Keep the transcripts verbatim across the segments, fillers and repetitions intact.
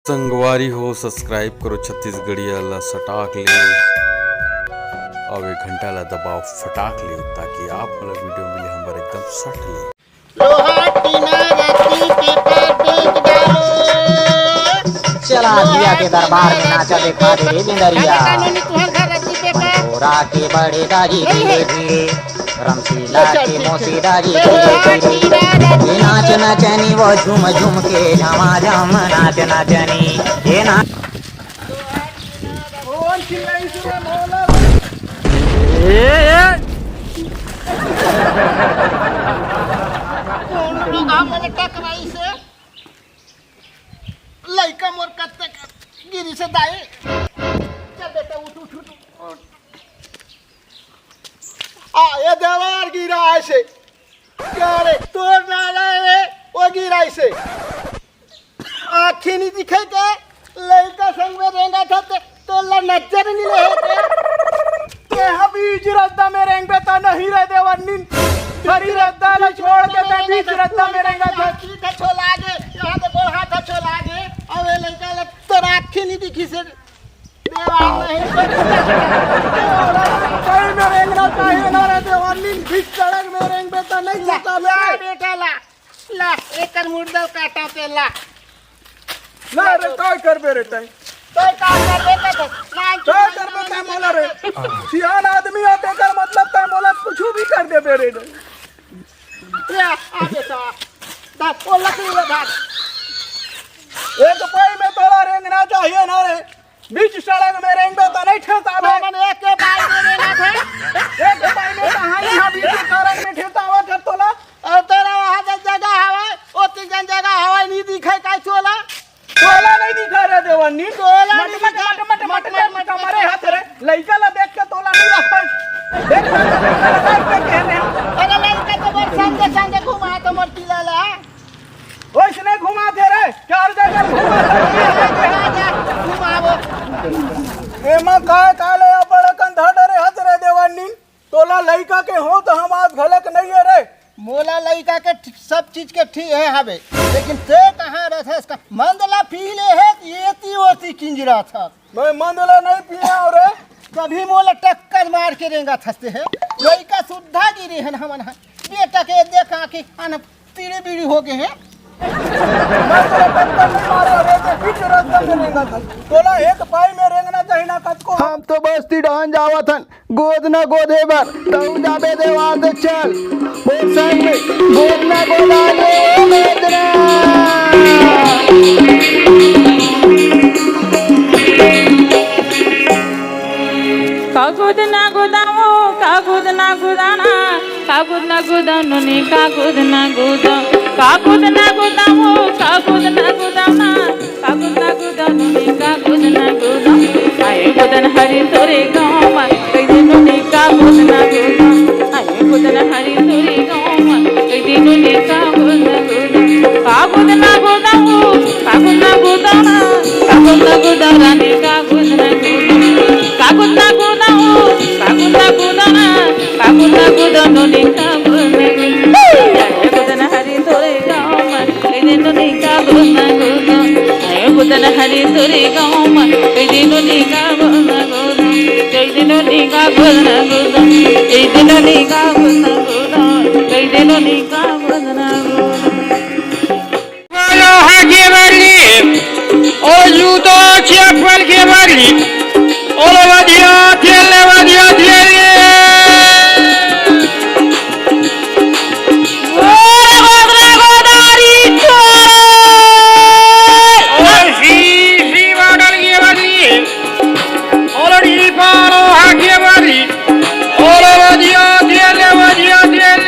संगवारी हो, subscribe करो छत्तीसगढ़िया ला सटाक ले, अउ ये घंटा ला दबाओ फटाक ले, ताकि आप मन ला video मिले हमर एकदम सट ले। लोहा टीना रस्सी पेपर बेच डालो। चला जिया के दरबार में नाचा देखा दे रे बिंदरिया। कानूनी तुहर घर रस्सी पेपर। गोरा के बड़े दाई धीरे धीरे। रमशीला के मोसी दाई धीरे धीरे। ये नाच नचनी वो झूम झूम के झमाझम नाच नचनी। ये नाच। ए, ए। लइका मोर कत्ते गिरी से दाई। चल बेटा, उठ, उठ, उठ, उठ। आ, ये देवार गिरा ऐसे। क्या रे, तोर ना रहे रे, वो गिरा ऐसे। आँखी नहीं दिखे के, लइका संग में रेंगा था ते, तोला नजर नहीं ले के। ते हा बीच रद्दा में रेंगबे ता नहीं रे देवन्निन। हरी रद्दा ला छोड़ के ते बीच रद्दा में रेंगा था। आँखी था छोला के, यहाँ ते गोड़ हाथ था छोला के, अबे लइका ला तोर आँखी नहीं दिखी से। सही में रेंगना चाहिए ना रे देवानिन, बीच सड़क में रेंगबे त नहीं होता ला मेरे। बेटा ला, ला, एकर मुर्दा काटा पे ला। ला रे, काय करबे रे तैं? तैं का करबे त ना, काय करबे तैं मोला रे? सियान आदमी हो तेकर मतलब तैं मोला कुछ भी कर देबे रे। ला, आ बेटा, दा, ओ लकड़ी ला धर। एक पाई में तोला रेंगना चाहिए ना रे। बीच सड़क में रेंगबे त नहीं ठेसाबे। हमन एक के बाई में रेंगत हे। एक के बाई में कहाँ यहाँ बीच सड़क में ठेसावत हे तोला? अउ तोरा वहाँ जग जगह हवय, ओती जन जगह हवय, नहीं दिखे काय तोला? तोला नहीं दिखे रे देवन्नी। तोला मट, नहीं मट, दिखे। मट, मट, मट, मट, मट, मट, मरे हाथ रे। लइका ला देख के तोला नहीं लगता। देख, देख, देख, देख, देख, देख, देख। अरे लइका तो बस संगे संगे घुमा तो मोर किला ला। ओइसने घुमाथे रे, चार जगह घुमाथे। घुमावो। एमा काय काले अब्बड़ अकन धड़ रे हस रे देवानिन। तोला लइका के होत हमास घलक नइये रे। मोला लइका के ठ-, सब चीज के ठीक हे हवे, लेकिन ते कहाँ रथस का? मंद ला पी ले हे, एती ओती किंजरथस। मैं मंद ला नहीं पिया रे। कभी मोला टक्कर मार के रेंगथस ते हे। लइका सुद्धा गिरे हन हमन ह। बेटा के देखा के अन तीड़ी बीड़ी हो गए हैं। मैं तोला टक्कर नहीं मारे, अरे तो बीच रास्ता में रेंगत हन। तोला एक पाई में रेंगना चाहिए ना कतको। हम तो बस्ती डहन जावत हन, गोद ना गोदे बर, तऊ जाबे देवाल दे चल। मोर संग में गोद ना गोदा ले, ओ गोदना। का गोद ना गोदाओ, का गोद ना गोदाना, का गोद ना गोदाओ नोनी, का गोद ना गोदाओ, का गोद ना गोदाओ, का गोद ना गोदाना, का गोद ना गोदाओ नोनी, का गोद ना गोदाओ। आए गोदन हरी तोरे गाँव मा, कई दिन नोनी का गोद ना गोदाओ। आए गोदन हरी तोरे गाँव मा, कई दिन नोनी का गोद ना गोदाओ। का गोद ना गोदाओ, का गोद ना गोदाओ ना, का गोद ना गोदाओ रानी, का गोद ना गोदाओ। का गोद ना गोदाओ, का गोद ना गोदाओ ना, का गोद ना गोदाओ नोनी, का गोद ना गोदाओ। आए गोदन हरी तोरे गाँव मा, कई दिन नोनी का गोद ना गोदाओ। आए गोदन हरी तोरे गाँव मा, कई दिन नोनी का गोद ना गोदाओ। कई दिन नोनी का गोद ना गोदाओ। कई दिन नोनी का गोद ना गोदाओ। कई दिन नोनी का गोद ना गोदाओ। लोहा के बरली, ओ जूता चप्पल के बरली, ओ लो बढ़िया तेल, बढ़िया तेल। ओ रे गोदरा गोदारी चोर। ओ शीशी बॉटल के बरली, ओ लो डीपा लोहा के बरली, ओ लो बढ़िया तेल, बढ़िया तेल।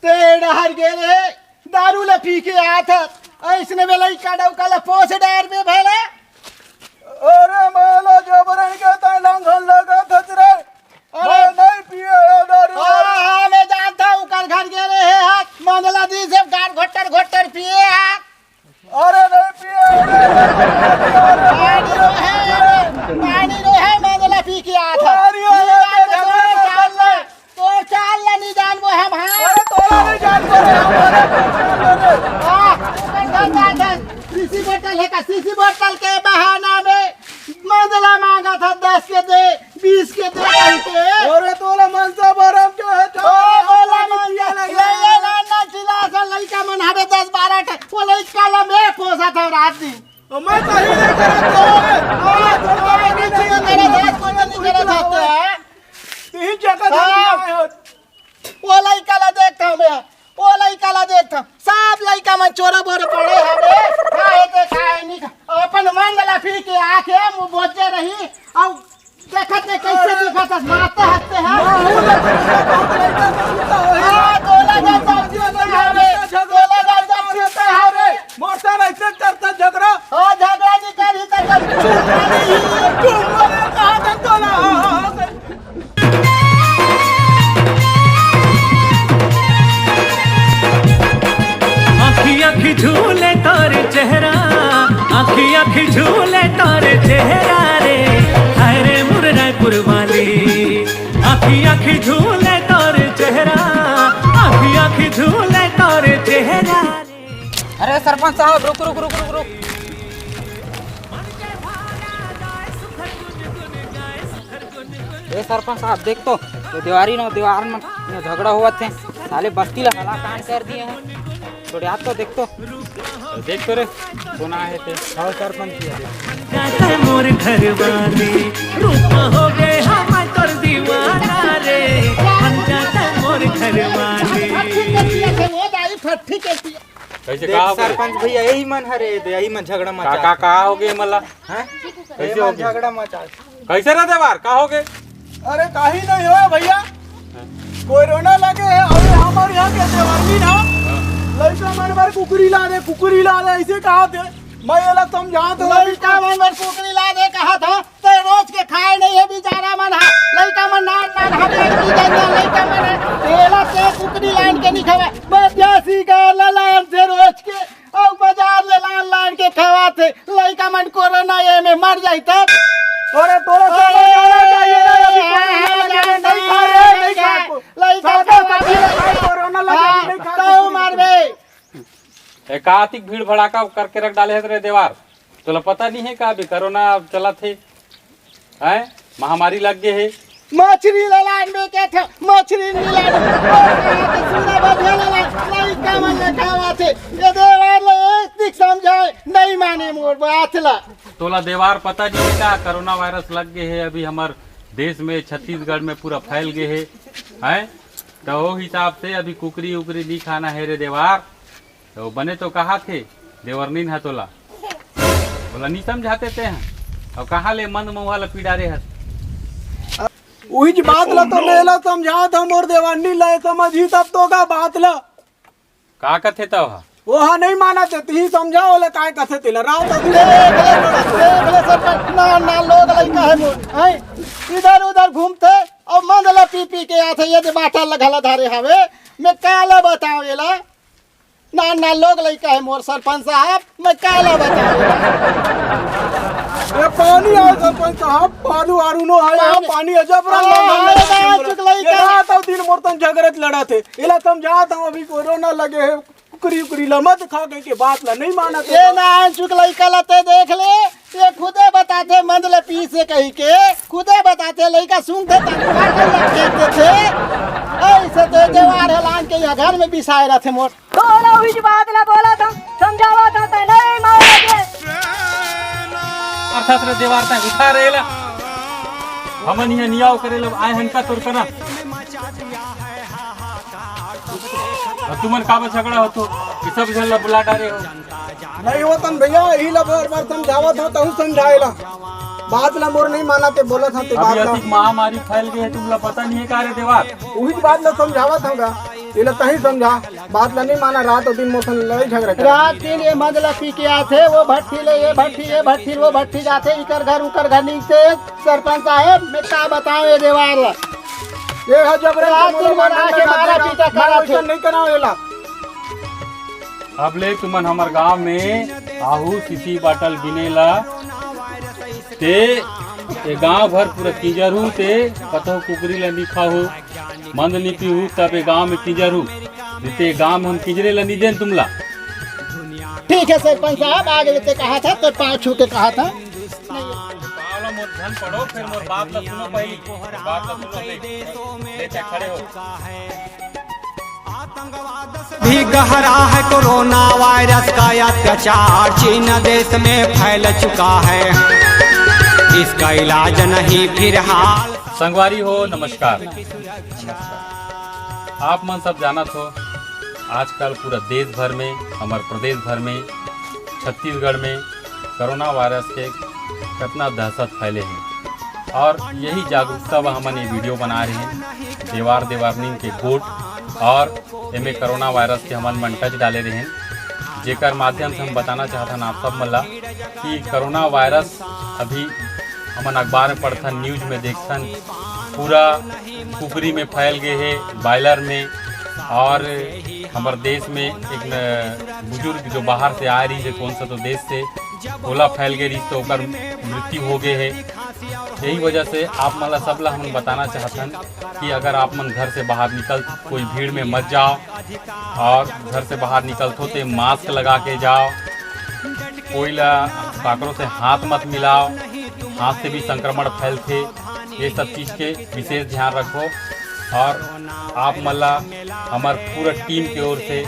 ते डहर गे रे, दारू ल पी के आत हस, अइसने में लइका डउका ल पोस डारबे भला। अरे मोला जबरन के तैं लंघन लगत हस रे। अरे मैं नहीं पिए हो दारू। हाँ, हाँ, मैं शीशी बोतल हे का? शीशी बोतल के बहाना में मंद ला मांगत हे, दस के दे, बीस के दे कहिके। अरे तोला मनसा भरम के हे, ओ, ओला मन, लइका मन हवे दस बारह ठे, वो लइका ला मैं पोसत हव रात दिन। ओ, मैं तो ही नहीं करत हव। ओ, ओ, मैं कुछ नहीं करत हव, कुछ नहीं करत हव। तीन जगह हाँ। धर दिया है। ओ लइका ला देखत हव मैं, ओ लइका ला देखत हव, सब लइका मन चोरा बोरा पड़े हवे, खाए ते खाए नहीं खा-, अपन मन ला पी के आके मुंह बोझे रही, अउ देखत हे कइसे दिखत हस, मारते हंसते हैं। हाँ, तोला जा, जा, जा, जा, हवे, तोला जा, जा, जा, हवे। मोर साथ ऐसे करता झगड़ा। हाँ, झगड़ा नहीं करी तो कर। चुप मारे, चुप मारे, कहा था तोला? आँखी आँखी झूले तोर चेहरा, आँखी आँखी झूले तोर चेहरा रे, हाय रे मोर रायपुर वाली। आँखी आँखी झूले तोर चेहरा, आँखी आँखी झूले तोर चेहरा रे। अरे सरपंच साहब, रुक, रुक, रुक, रुक, रुक। ए सरपंच साहब, देख तो, ये देवारी न देवारन मन ये झगड़ा होवत हे, साले बस्ती ला हलाकान कर दिए हैं। थोड़े आप तो देख तो। देख तो रे, कोन आहे ते? हाँ सरपंच जी, देख। जाता मोर घर वाली, रूप हो गए हम तोर दीवाना रे, बन जाता मोर घर वाली। वो दाई फट्टी के पिया। कैसे देख कहा हो गए? सरपंच भैया, यही मन हरे दे, यही मन झगड़ा का, मचा। का, का हो गए मला? हैं? कइसे यही हो मन गए? झगड़ा मचा। कैसे रे देवार, का हो गए? अरे काही नहीं हो भैया, कोरोना लगे है। अरे हमर यहाँ के देवारी ना, लइका मन बर कुकरी ला दे, कुकरी ला दे, ऐसे कहा थे। मैं एला समझात हूँ। लइका मन बर कुकरी ला दे कहा था, ते रोज के खाए नहीं है बेचारा मन हा। लइका मन नान नान हवे की जानिया लइका मन है। तेला ते कुकरी लान के नहीं खवा। मैं देसी गाय ला लान से रोज के, अउ बाजार ले लान लान के खवाथे। लइका मन कोरोना ये में मर जाई तब। अरे तोरा समझ आना चाहिए ना, अभी कोरोना लगे है, नहीं खा रहे, नहीं खा को। लइका सादा खवाथे। सादी लइका कोरोना लगे है, हाँ, नहीं खा तउ को। मरबे। ए, का अतिक भीड़ भड़ाका करके रख डाले है रे देवार? तोला पता नहीं है का अभी कोरोना चलत हे? हैं? महामारी लग गए हे। मछरी ला लान में के था, मछरी नहीं लान। सुना बधिया ला लान, लइका मन ले खावा थे। ये देवार ले एक दिख समझाए, नहीं माने मोर बात ला। तोला देवार पता नहीं है का, कोरोना वायरस लग गए हे, अभी हमर देश में, छत्तीसगढ़ में पूरा फैल गए हे, हैं? तो वो हिसाब से अभी कुकरी उकरी नहीं खाना है रे देवार। तो बने तो कहा थे, देवरनीन ह तोला। बोला, "नी समझाते ते हैं।" अब कहाँ ले मंद महुआ ला पीड़ा रे हस? उही बात ला तो मेला समझात हम और देवरनीन ला समझी तब तो का बात ला। का कथे तव हा? वो हा नहीं माना ते, तुही समझा ओला काय कथे तेला। रात अभी देख ले, देख ले सरपंच, ना, ना लोग लइका है मोर, हैं? इधर उधर घूमते और मंद ला पी पी के आथे, ये दे बाटल ला घला धारे हावे, मैं काला बताओ एला। ना, ना, लोग लइका है मोर सरपंच साहब, मैं काला बताऊं? ये पानी आए सरपंच साहब, पानी आरू नो है, यहाँ पानी। पानी अजब रंग हाँ, है, हाँ, हाँ, चुक लइका। ये रात और दिन मोर तन झगड़त लड़त है, इला समझात हूँ अभी कोरोना लगे है, कुकरी उकरी ला मत खा कह के बात ला नहीं माना ये तो। ना चुक लइका ला ते देख ले, ये खुदे बताते मंद ले पी से कही के, खुदे बताते लइका सुनते तब का कर रखे थे। ऐसे तो देवार हलान के यहाँ घर में बिसाए रहते मोर। तोला उही बात ला बोला था, समझावा था, तै नहीं माने के। अर्थात रे देवार तै उठा रहेला। हमन इहाँ नियाव करे लो आए हन का तोर करा। अब तुमन काबर झगड़ा होतो? ये सब झन ला बुला डारे हो। नहीं होतन भैया, यही ला बार बार समझावत हो, तहु समझाएला। बात ला मोर नहीं माना ते बोलत हन ते अभी बात ला। अतिक महामारी फैल गई है, तुमला पता नहीं है का रे देवार? उही बात ला समझावत हूँ गा। ये ला तही समझा, बात ला नहीं माना, रात और दिन मोर सन लड़ाई झगड़ा करे। रात दिन ये मंद ला पी के आथे, वो भट्ठी ले, ये भट्ठी, ये भट्ठी, वो भट्ठी जाथे, इकर घर, उकर घर नीचे। सरपंच साहब, मैं का बताऊं ये देवार ला? ये है जबरन रात दिन मोला मारा के मारा पीटा करा थे। नहीं कराओ ये ला। अब ले तुमन हमर गांव में आहू सीसी बाटल बिने ला, ते ये गांव भर पूरा किंजर हूँ, ते कतहु कुकरी ला नी खाहू, मंद नी पीहू, तब ये गांव में किंजर हूँ, ते गांव में हम किंजरे ला नी देन तुमला। ठीक है सरपंच साहब, आगे लेते कहा था तो पाँव छू के कहा था। पाँव ला मोर झन पड़ो, फिर मोर बात ला सुनो पहली। मोर बात ला सुनो, ले, ले, ले, खड़े हो। भी गहरा है कोरोना वायरस का अत्याचार, चीन देश में फैल चुका है, इसका इलाज नहीं फिलहाल। संगवारी हो, नमस्कार। आप मन सब जानत हो, आजकल पूरा देश भर में, हमर प्रदेश भर में, छत्तीसगढ़ में कोरोना वायरस के कितना दहशत फैले हे और यही जागरूकता बर हमन ये वीडियो बना रहे हैं देवार देवारनिन के गोठ और एमे कोरोना वायरस के हमन मन टच डाले रहे हैं, जेकर माध्यम से हम बताना चाहत हन आप सब मन ला कि कोरोना वायरस अभी हमन अखबार में पढ़थन, न्यूज में देखथन, पूरा कुकरी में फैल गए हे, बॉयलर में। और हमर देश में एक न-, बुजुर्ग जो बाहर से आए रही है, कौन सा तो देश से, ओला फैल गए रही तो ओकर मृत्यु हो गए हे। यही वजह से आप मन ला सब ला हम बताना चाहथन कि अगर आप मन घर से बाहर निकल, कोई भीड़ में मत जाओ और घर से बाहर निकलथो ते मास्क लगा के जाओ, कोई ला काकरो से हाथ मत मिलाओ, हाथ से भी संक्रमण फैलथे। ये सब चीज के विशेष ध्यान रखो और आप मन ला हमर पूरा टीम के ओर से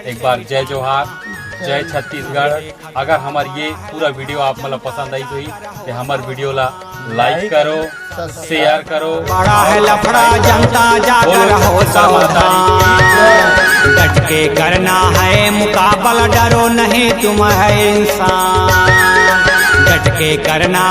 एक बार जय जोहार, जय छत्तीसगढ़। अगर हमर ये पूरा वीडियो आप मन ला पसंद आई होही तो हमर वीडियो ला लाइक करो, शेयर करो। बड़ा है लफड़ा, जनता जागर हो सावधान। डट के करना है मुकाबला, डरो नहीं तुम है इंसान। डट के करना